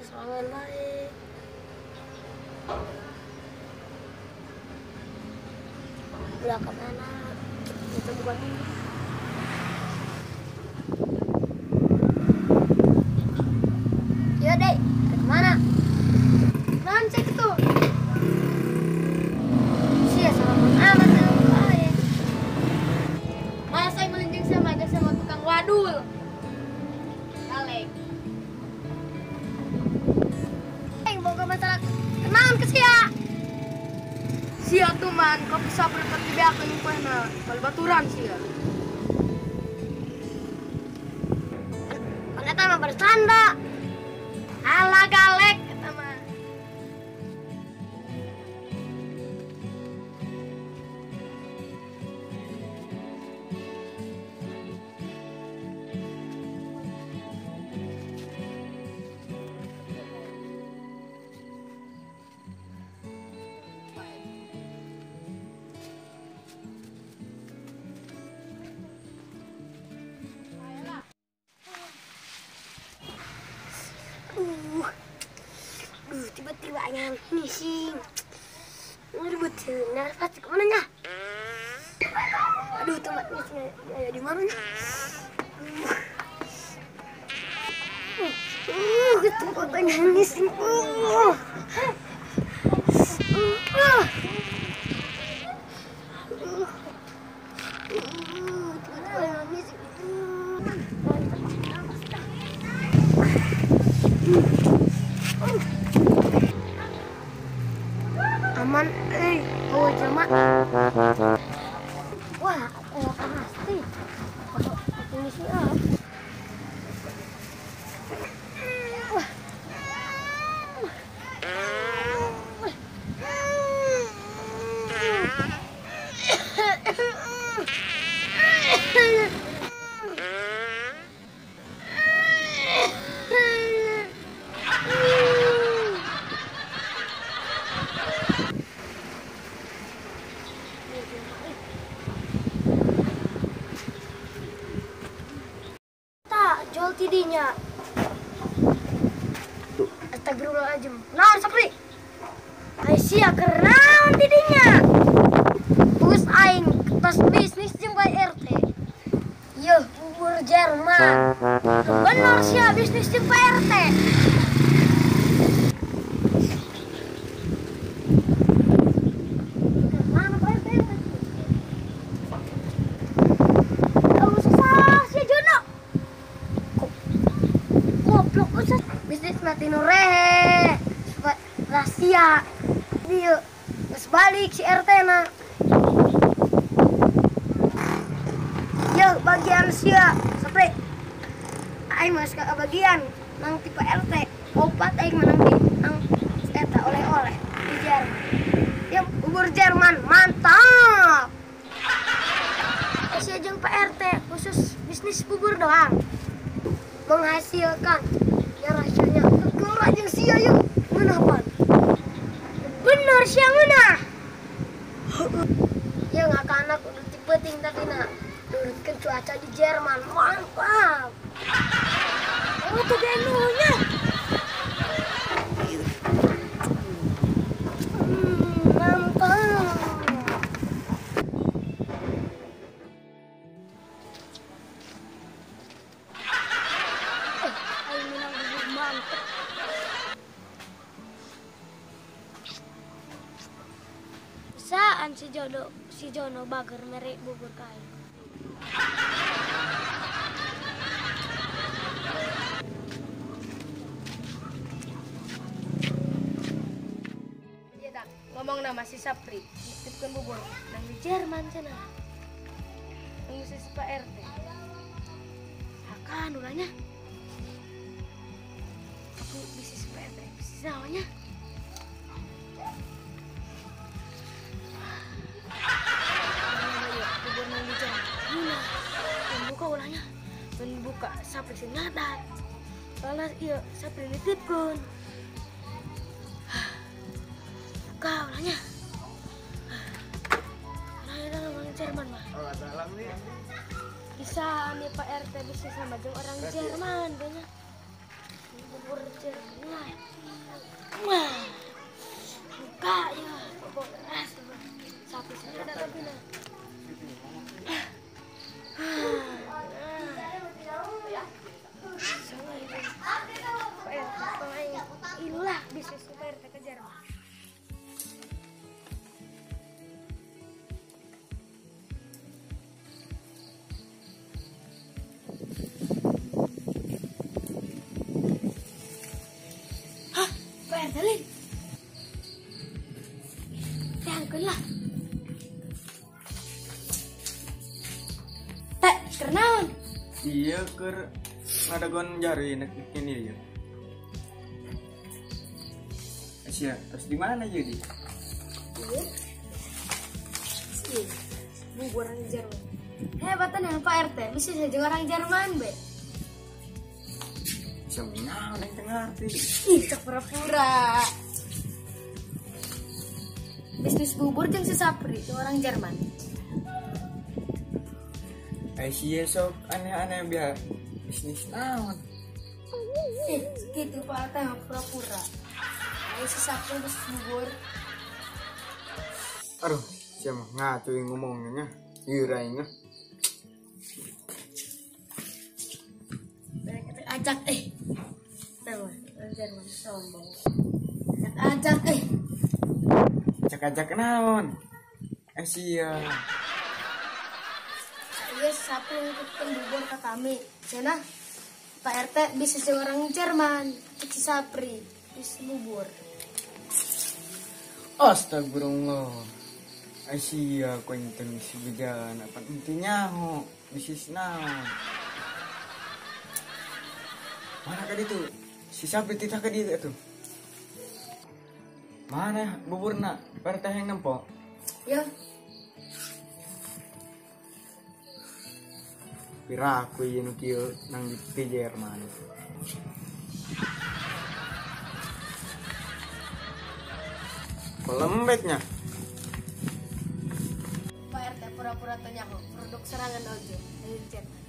Sorangan bae. Ulah ka mana? Itu bukan ini. Yo dek, ke mana? Naon cek itu? Sia sama amat bae. Masa melinjing sama aja sama tukang wadul. Kaleng. Aing boga masalah kenaon ke sia? Sia tuh man, kopi sabar pati beakeun poehna, balbaturan sia. Pan eta mah bercanda. Alah galek eta mah. Tiba-tiba yang ngising. Aduh, betul. Pasti kemana nya? Aduh, tempat ngising ya di mana nya? Tempat ngising. Tiba-tiba ngising. Aman, oh jelema. Wah, pasti. Ini sih ah. Wah. Jual tidinya. Astagfirullahaladzim. Naon Sapri? Aisyah kenaon tidinya. Bus aing tos bisnis jeung Pak RT. Yeuh, bubur Jerman. Bener sia bisnis jeung Pak RT. Mana Pak RT? Oh, salah sia Jono. Goblok usah bisnis mati nurehe rahasia dia geus balik si RT na. Yo bagian sia Sapri, aing mah geus bagian nang tipe RT opat aing mah nang di nang eta oleh-oleh di Jerman. Ya bubur Jerman mantap. Sia jeung Pak RT khusus bisnis bubur doang menghasilkan ya rasanya keker aja sia yuk ngeunah pan bener sia ngeunah ya nggak anak udah tipe ting tapi nak nurutkan cuaca di Jerman mantap. Oh tuh genunya mantap. Saan si Jono bager mere bubur kain. Iya tak, ngomong nama si Sapri, nitipkeun bubur nang di Jerman cenah. Nang si Pak RT. Akan ulahnya. Aku bisnis Pak RT, bisnis naonnya? Buka ulahnya, buka Sapri sing ngadat. Soalnya iya Sapri nitipkeun. Buka ulahnya. Ulahnya orang Jerman mah. Oh, salam nih. Bisa nih Pak RT bisa sama jeung orang Jerman banyak. Bubur Jerman. Wah. Wah. Buka ya, pokok keras. Sapi sudah tapi nah. Ilah bisnis Pak RT ke Jerman. Hah, Pak RT lin. Tangkeun lah. Teh, keur naon? Iya keur ngadagon jari nek ini ya. Asia, terus di mana jadi? Iya. Iya. Bubur orang Jerman. Hebatan ya Pak RT, bisa saja orang Jerman be. Bisa naon yang tengah ngerti. Ih, cek pura-pura. Bisnis bubur jeung si Sapri, itu orang Jerman. Asia sok aneh-aneh biar bisnis naon. Ih, segitu Pak RT pura-pura. Ayo si Sapri bisnis bubur. Aduh, siapa ngaco yang ngomongnya, iraingnya. Ajak Tahu, orang Jerman sombong. Ajak Ajak-ajak naon? Asia. Iya, Sapri ngikutkan bubur ke kami. Cenah, Pak RT bisnis jeung orang Jerman. Cek si Sapri bisnis bubur. Astagfirullah. Asia konten si bejan apa intinya ho bisnis naon. Mana ka ditu? Si Sapri titah ka ditu atuh. Mana buburna? Pak RT yang nempo. Ya. Piraku ieu nu kieu nang di Jerman. Lembeknya. Pak RT pura-pura tanya kok produk serangan ojo dari Jerman.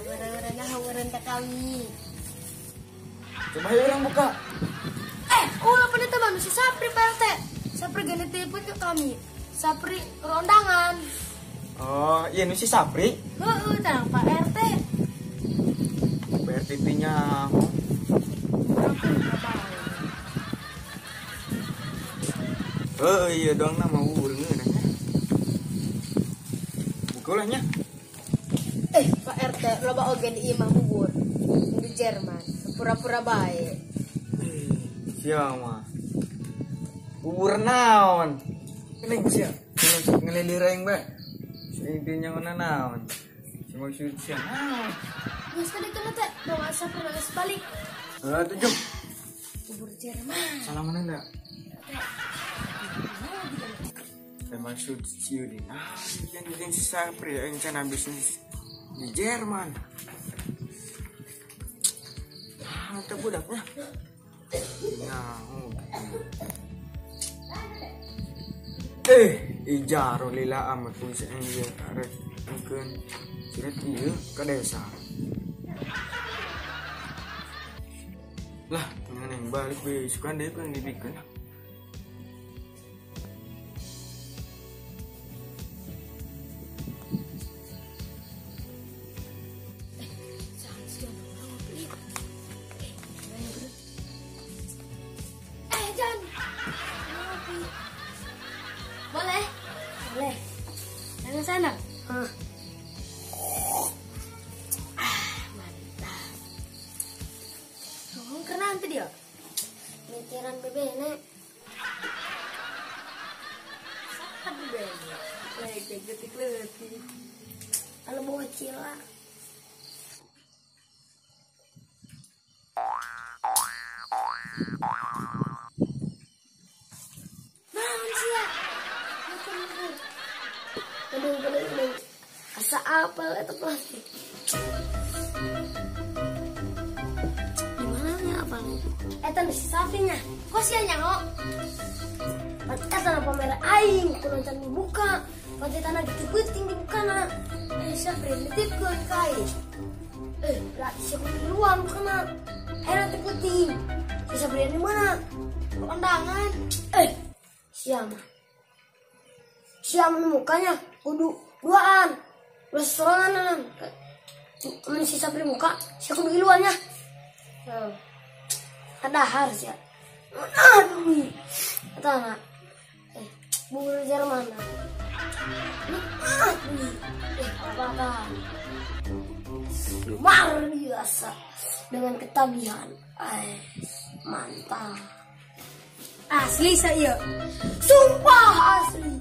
Orang-orangnya orang ke kami. Coba ayo orang buka. Ulah pendeta manusia Sapri Pak RT. Sapri gak nitipin ke kami. Sapri rondangan. Oh, iya nu si Sapri. Heeh, tenang Pak RT. Pak RT nya. Oh iya doang nama bubur ngeunah nya. Buka ulah nya. Pak RT loba oge di imah bubur di Jerman. Pura-pura bae. Sia mah. Bubur naon? Neng sia. Ngelilir aing bae. Intinya mana naon? Si maksud sia naon? Geus ka ditu teh, dong asa pernah geus balik. Heeh, tujuh. Bubur Jerman. Salaman heula. Maksud si Yudi, nah, yang si Sapri yang cana bisnis di Jerman. Ah, itu budaknya. Nah, ijaro lila amat puisi yang dia arek mungkin surat ieu ke desa. Lah, yang balik be sukan deui kan dibikeun. Boleh? Boleh. Jangan sana. Ah, mantap. Ngomong kena nanti dia. Mikiran bebe nek. Saat bebe. Lagi getik-getik. Kalau bocil lah. Aduh, asa apel itu plastik. Gimana nih apelnya? Eta si sapinya. Kok sia nyaho? Eta pamer aing kudu can dibuka. Pasti tanah gitu penting dibuka na. Sapri nitipkeun ka aing. Lah sia kudu duluan bukana. Ayeuna teh penting. Sapri di mana? Kondangan. Siapa? Siapa mukanya? Kudu duaan. Ulah sorangan. Mun si Sapri muka, si kudu giluannya. Ada harus ya. Aduh. Eta na. Bubur Jerman. Apa luar biasa dengan ketagihan. Mantap. Asli saya. Sumpah asli.